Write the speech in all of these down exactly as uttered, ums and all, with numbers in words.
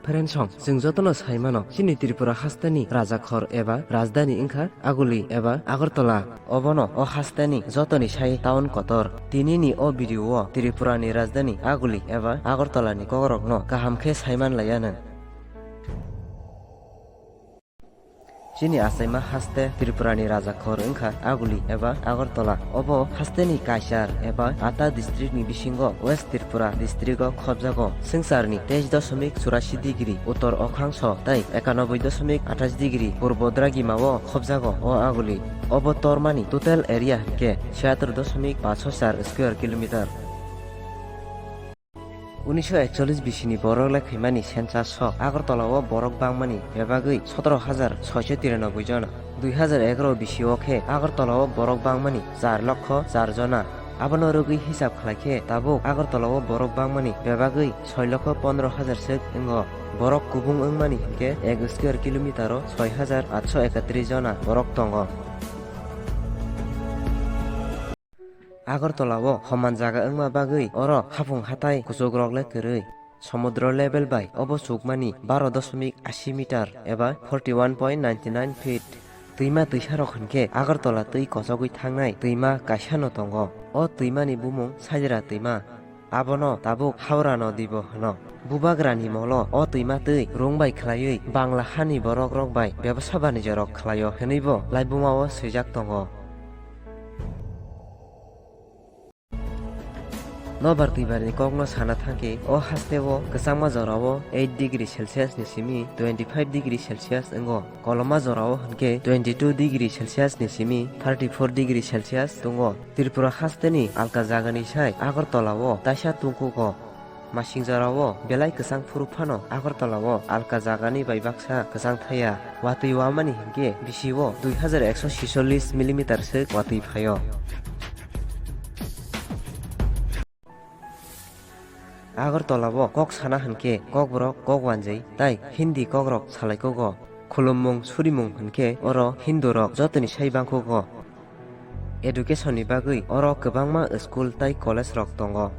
Friendsong, chwng jotono sai mano, chini Tripura hasteni rajakhor eba rajdhani wngkha Aguli eba Agartala. Obono o hasteni jotoni sai town kotor. Tinini o video o Tripurani rajdhani Aguli eba Agartalani kokrokno kaham khe sai man lai anw. Chini achaima haste Tripurani rajakhor wngkha Aguli eba Agartala. Obo hasteni Kaichar eba Ata district ni bisingo West Tripura district o khobjago. Swngcharni teis doshomik churasi degree uttor okhangso tei ekanoboi doshomik athais degree purbo dragima o khobjago o Aguli. Obo tormani total area hinkhe siyatur doshomik paanch char square kilometer. Unisho ekchollis bisini borok lekhaimani census o Agartala o borok bangmani bebagwi sotoro hajar soisho tiranoboi jona. Dui hajar egaroh bisi o khe Agartala o borok bangmani char lokho char jona. Abono rwgwi hisab khlai khe tabuk Agartala o borok bangmani bebagwi soi lokho pondro hajar swk wngo. Borok kubung wngmani hinkhe ek square kilometer o soi hajar atsho ekatris jona borok tongo. Agartala o homan jaga wngma bagwi oro haphung hatai kuchukrok le kwrwi. Somudro level bai obo chukmani baro doshomik ashi meter eba forty one point nine nine feet. Twima twisarok hinkhe Agartala twi kochogwi thangnai twima kaisano tongo. O twimani bumung Sajra twima. Abono tabuk Howrah Nodi bo hwno. Bubagrani molo o twima twi rung bai khlaiwi Bangla hani borok rok bai bebsa banijorok khlaio hwnwibo laibuma o swijak tongo. Nobar twibarni kokno sana thangkhe o hasteo kwchangma jorao eight degree Celsius ni simi twenty five degree Celsius wngo. Koloma jorao hinkhe twenty two degree Celsius ni simi thirty four degree Celsius tongo. Tripura hasteni alka jagani sai Agartala o taisa tungkugo. Masing jorao belai kwchang phuru phano Agartala o alka jagani bai baksa kwchang thaya. Watwi wamani hinkhe bisio dui hajar ekso sisollis millimeter swk watwi phaio. Agartala o kok sana hinkhe Kokborok kok wanjwi tai Hindi kokrok salai kogo. Khulummung surimung hinkhe oro Hindurok jotoni sai bangkhogo. Education ni bagwi oro kwbangma school tai college rok tongo.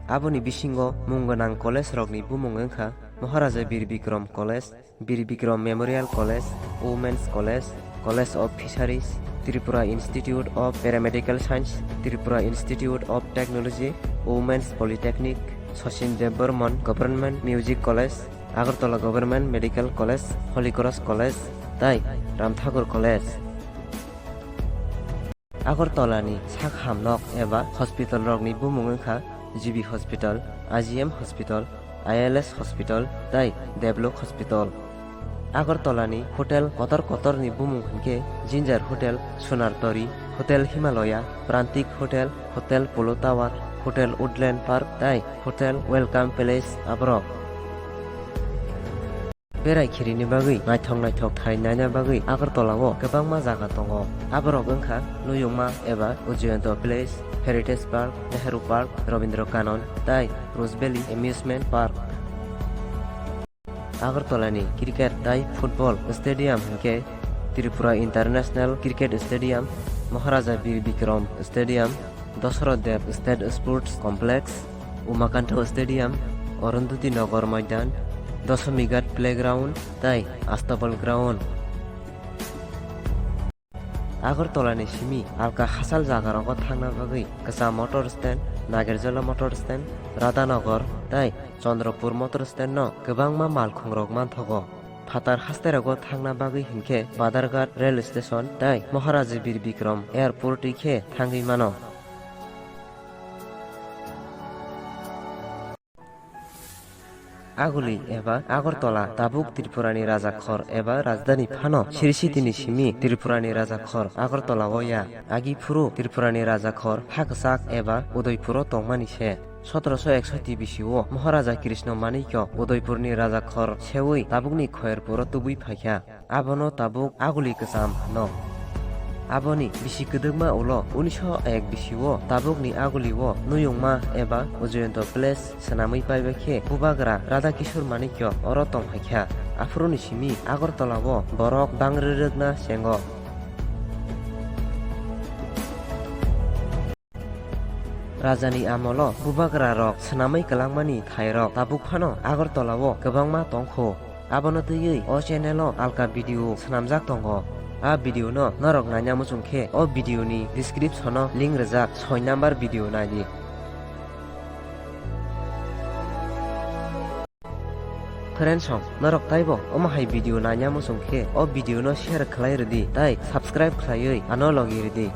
Aboni bisingo mung gwnang college rokni bumung wngkha Maharaja Bir Bikram College, Bir Bikram Memorial College, Women's College, College of Fisheries, Tripura Institute of Paramedical Science, Tripura Institute of Technology, Women's Polytechnic, Sachin Debbarman Government Music College, Agartala Government Medical College, Holy Cross College, tai Ramthakur College. Agartala ni sak hamnok eba hospital rokni bumung wngkha G B Hospital, I G M Hospital, I L S Hospital tai Develop Hospital. Agartala ni hotel kotor kotor ni bumung hinkhe Ginger Hotel, Sonar Tori, Hotel Himalaya, Prantik Hotel, Hotel Polo Tower, Hotel Woodland Park tai Hotel Welcome Palace aborok. Berai khirini bagwi naithok naithok thai naina bagwi Agartala o kwbangma jaga tongo. Aborok wngkha Nuyungma eba Ujjayanta Place, Heritage Park, Nehru Park, Rabindra Kanan tai Rose Valley Amusement Park. Agartala ni cricket tai football stadium hinkhe Tripura International Cricket Stadium, Maharaja Bir Bikram Stadium, Dasarath Dev State Sports Complex, Umakanta Stadium, Arundhati Nagar Maidan, Dasami Ghat Playground tai Astabal Ground. Agartala ni simi alka hachal jaga rogo thangna bagwi Kwcham Motor Stand, Nagerjola Motor Stand, Radhanagar tai Chandrapur Motor Stand no kwbangma malkhung rok manthogo. Phatar haste rogo thangna bagwi hinkhe Badarghat Rail Station tai Maharaja Bir Bikram Airport twi khe thangwi mano. Aguli eba Agartala tabuk Tripurani rajakhor eba rajdhani phano Sri Sitini simi Tripurani rajakhor Agartala o ya. Agi phuru Tripurani rajakhor Hakwchak eba Udaipuro tongmani se. Sotoroso eksoti bisio Maharaja Krishna Manikya Udaipurni rajakhor sewi tabukni Khoyerpuro tubui phaikha. Abono tabuk Aguli Kwcham hwno. Aboni bisi kwdwkma ulo unisho ek bisio tabukni Aguli o Nuyungma eba Ujjayanta Place swnamwi paibai khe Bubagra Radha Kishore Manikya oro tong phaikha. Aphuruni simi Agartala o borok bang rwrwkna chengo. Rajani amolo bubagra rok swnamwi kwlangmani thairok tabuk phano Agartala o kwbangma tongkho. Abono twiwi o channel o alka video swnamjak tongo. A video no norok naina muchung khe o video ni description o link rijak soi number video naidi. Friends song, norok taibo omo hai video naina muchung khe o video no share khlai rwdi tei subscribe khlaiwi ano logi rwdi.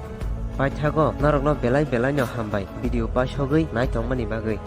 Paithago norokno belai belai no hambai video paisogwi naitongmani bagwi.